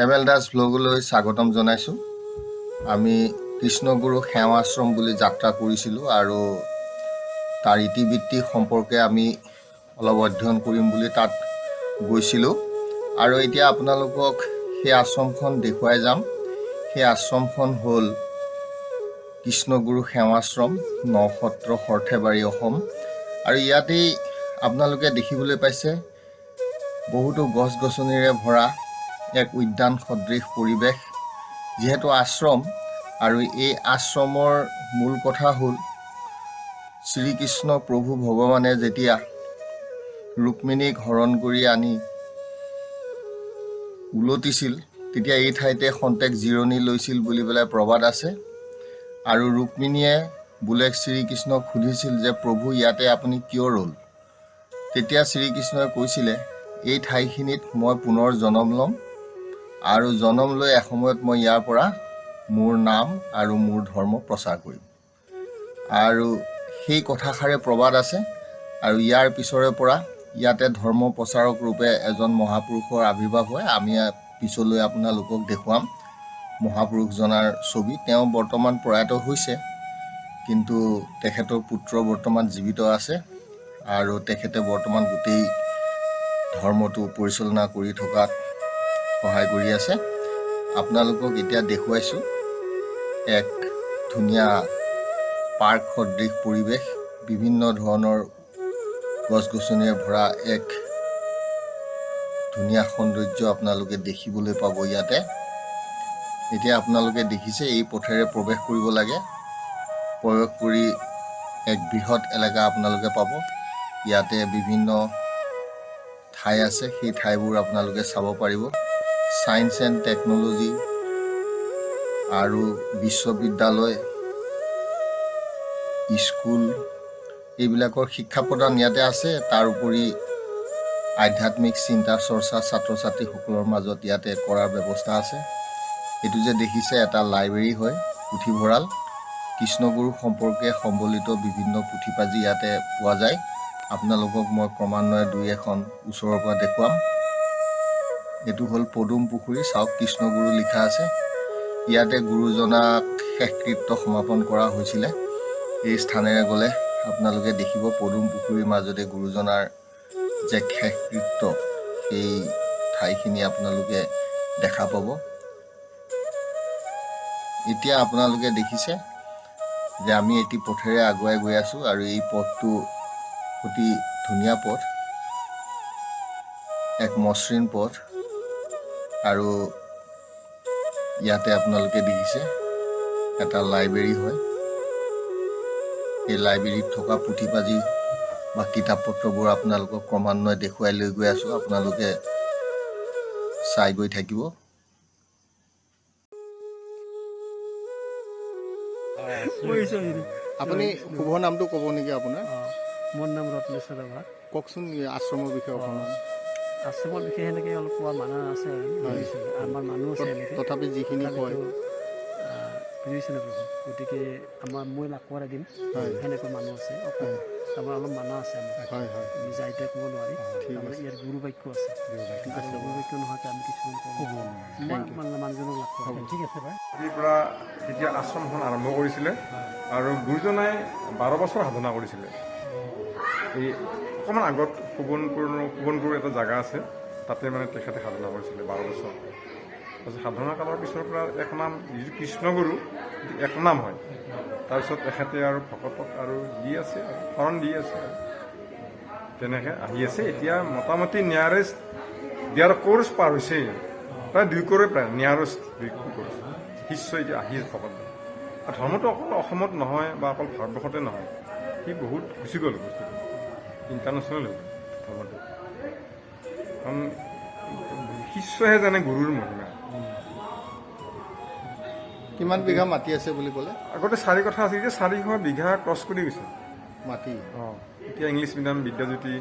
M L Das ভ্লগলৈ স্বাগতম জনাইছোঁ। আমি কৃষ্ণগুৰু সেৱাশ্ৰম বুলি যাত্ৰা কৰিছিলোঁ আৰু তাৰ ইতিবৃত্তি সম্পৰ্কে আমি অলপ অধ্যয়ন কৰিম বুলি তাত গৈছিলোঁ আৰু এতিয়া আপোনালোকক সেই আশ্ৰমখন দেখুৱাই যাম। সেই আশ্ৰমখন হ'ল কৃষ্ণগুৰু সেৱাশ্ৰম, নসত্ৰ, সৰ্থেবাৰী, অসম। আৰু ইয়াতেই আপোনালোকে দেখিবলৈ পাইছে বহুতো গছ গছনিৰে ভৰা এক উদ্যান সদৃশ পৰিৱেশ, যিহেতু আশ্ৰম। আৰু এই আশ্ৰমৰ মূল কথা হ'ল, শ্ৰীকৃষ্ণ প্ৰভু ভগৱানে যেতিয়া ৰুক্মিণীক হৰণ কৰি আনি উলটিছিল, তেতিয়া এই ঠাইতে খন্তেক জিৰণি লৈছিল বুলি পেলাই প্ৰবাদ আছে। আৰু ৰুক্মিণীয়ে বোলে শ্ৰীকৃষ্ণক সুধিছিল যে প্ৰভু, ইয়াতে আপুনি কিয় ৰ'ল? তেতিয়া শ্ৰীকৃষ্ণই কৈছিলে, এই ঠাইখিনিত মই পুনৰ জনম ল'ম আৰু জনম লৈ এসময়ত মই ইয়াৰ পৰা মোৰ নাম আৰু মোৰ ধৰ্ম প্ৰচাৰ কৰিম। আৰু সেই কথাষাৰে প্ৰবাদ আছে। আৰু ইয়াৰ পিছৰে পৰা ইয়াতে ধৰ্ম প্ৰচাৰক ৰূপে এজন মহাপুৰুষৰ আৱিৰ্ভাৱ হয়। আমি পিছলৈ আপোনালোকক দেখুৱাম মহাপুৰুষজনাৰ ছবি। তেওঁ বৰ্তমান প্ৰয়াত হৈছে, কিন্তু তেখেতৰ পুত্ৰ বৰ্তমান জীৱিত আছে আৰু তেখেতে বৰ্তমান গোটেই ধৰ্মটো পৰিচালনা কৰি থকাত সহায় কৰি আছে। আপোনালোকক এতিয়া দেখুৱাইছোঁ এক ধুনীয়া পাৰ্ক সদৃশ পৰিৱেশ, বিভিন্ন ধৰণৰ গছ গছনিৰে ভৰা এক ধুনীয়া সৌন্দৰ্য আপোনালোকে দেখিবলৈ পাব ইয়াতে। এতিয়া আপোনালোকে দেখিছে, এই পথেৰে প্ৰৱেশ কৰিব লাগে। প্ৰৱেশ কৰি এক বৃহৎ এলেকা আপোনালোকে পাব। ইয়াতে বিভিন্ন ঠাই আছে, সেই ঠাইবোৰ আপোনালোকে চাব পাৰিব। ছায়েন্স এণ্ড টেকন'লজি আৰু বিশ্ববিদ্যালয়, স্কুল, এইবিলাকৰ শিক্ষা প্ৰদান ইয়াতে আছে। তাৰ উপৰি আধ্যাত্মিক চিন্তা চৰ্চা ছাত্ৰ ছাত্ৰীসকলৰ মাজত ইয়াতে কৰাৰ ব্যৱস্থা আছে। এইটো যে দেখিছে, এটা লাইব্ৰেৰী হয়, পুথিভঁৰাল। কৃষ্ণগুৰু সম্পৰ্কে সম্বলিত বিভিন্ন পুথি পাঁজি ইয়াতে পোৱা যায়। আপোনালোকক মই ক্ৰমান্বয়ে দুই এখন ওচৰৰ পৰা দেখুৱাম। এইটো হ'ল পদুম পুখুৰী। চাওক, কৃষ্ণগুৰু লিখা আছে। ইয়াতে গুৰুজনাক শেষকৃত্য সমাপন কৰা হৈছিলে। এই স্থানেৰে গ'লে আপোনালোকে দেখিব পদুম পুখুৰীৰ মাজতে গুৰুজনাৰ যে শেষকৃত্য, সেই ঠাইখিনি আপোনালোকে দেখা পাব। এতিয়া আপোনালোকে দেখিছে যে আমি এটি পথেৰে আগুৱাই গৈ আছোঁ আৰু এই পথটো অতি ধুনীয়া পথ, এক মসৃণ পথ। আৰু ইয়াতে আপোনালোকে দেখিছে এটা লাইব্ৰেৰী হয়। এই লাইব্ৰেৰীত থকা পুথি পাঁজি বা কিতাপ পত্ৰবোৰ আপোনালোকক ক্ৰমান্বয়ে দেখুৱাই লৈ গৈ আছোঁ। আপোনালোকে চাই গৈ থাকিব। আপুনি শুভ নামটো ক'ব নেকি আপোনাৰ? অঁ, মোৰ নাম ৰত্নেশ্বৰ ৰাভা। কওকচোন, এই আশ্ৰমৰ বিষয়ে অকণমান। আশ্ৰমৰ বিষয়ে সেনেকৈ অলপ কোৱা মানুহ আছে আৰু বুজিছে, আমাৰ মানুহ আছে এনেকৈ। তথাপি যিখিনি কয়। তথাপিতো, বুজিছে নে প্ৰভু, গতিকে আমাৰ মই লাগ কৰাই দিম। সেনেকুৱা মানুহ আছে, আমাৰ অলপ মানা আছে আমাৰ। হয় হয় আমি যাই তাই ক'ব নোৱাৰি। তাৰমানে ইয়াৰ গুৰু বাক্য আছে আৰু গুৰু বাক্য নোহোৱাকৈ আমি কিছুমান ক'ব মই মানে মানুহজনক লাগ কৰাই দিম। ঠিক আছে ভাই। আজিৰ পৰা তেতিয়া আশ্ৰমখন আৰম্ভ কৰিছিলে আৰু গুৰুজনাই 12 বছৰ সাধনা কৰিছিলে। এই অকণমান আগত সুবনপুৰ, সুবনপুৰ এটা জেগা আছে, তাতে মানে তেখেতে সাধনা কৰিছিলে 12 বছৰ। তাৰপিছত সাধনা কালৰ পিছৰ পৰা এক নাম, যিটো কৃষ্ণগুৰু, সেইটো এক নাম হয়। তাৰপিছত তেখেতে আৰু ভকতক আৰু দি আছে আৰু শৰণ দি আছে আৰু তেনেকৈ আহি আছে। এতিয়া মোটামুটি নিয়াৰেষ্ট 1.5 ক্ৰ'ৰ পাৰ হৈছে, প্ৰায় 2 ক্ৰ'ৰে, প্ৰায় নিয়াৰেষ্ট 2 ক্ৰ'ৰ শিষ্য এতিয়া আহি আছে ভকত। আৰু ধৰ্মটো অকল অসমত নহয় বা অকল ভাৰতবৰ্ষতে নহয়, সি বহুত গুচি গ'ল, বস্তুটো ইণ্টাৰনেশ্যনেল হৈ গ'ল ধৰ্মটো। কাৰণ শিষ্যহে জানে গুৰুৰ মহিমা। কিমান বিঘা মাটি আছে বুলি ক'লে? আগতে 4 কঠা আছিল, এতিয়া 400 বিঘা ক্ৰছ কৰি গৈছে। মাটি? অঁ, এতিয়া ইংলিছ মিডিয়াম বিদ্যাজ্যোতি,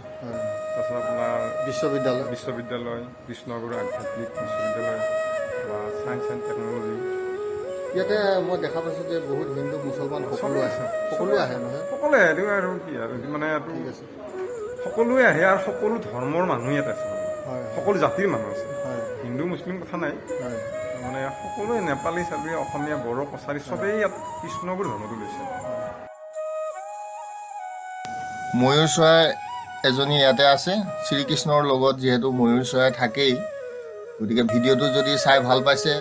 তাৰপিছত আপোনাৰ বিশ্ববিদ্যালয়। বিশ্ববিদ্যালয়, কৃষ্ণগুৰু আধ্যাত্মিক বিশ্ববিদ্যালয় বা ছায়েন্স এণ্ড টেকন'লজি। ইয়াতে মই দেখা পাইছোঁ যে বহুত হিন্দু, মুছলমান সকলো আছে। সকলো আহে নহয়? সকলোৱে আহে। এইটো আৰু কি আৰু মানে এইটো ঠিক আছে। সকলোৱে আহে আৰু সকলো ধৰ্মৰ মানুহ ইয়াত আছে। সকলো জাতিৰ মানুহ আছে। হয় হিন্দু মুছলিম কথা নাই, হয় মানে সকলোৱে নেপালী চাবি, অসমীয়া, বড়ো, কছাৰী চবেই ইয়াত কৃষ্ণগুৰু ধৰ্মটো লৈছে। ময়ূৰ চৰাই এজনী ইয়াতে আছে। শ্ৰীকৃষ্ণৰ লগত যিহেতু ময়ূৰ চৰাই থাকেই, গতিকে ভিডিঅ'টো যদি চাই ভাল পাইছে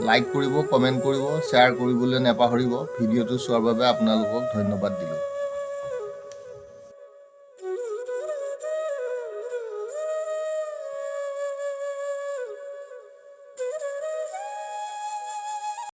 লাইক কৰিব, কমেণ্ট কৰিব, শ্বেয়াৰ কৰিবলৈ নাপাহৰিব। ভিডিঅ'টো চোৱাৰ বাবে আপোনালোকক ধন্যবাদ দিলোঁ।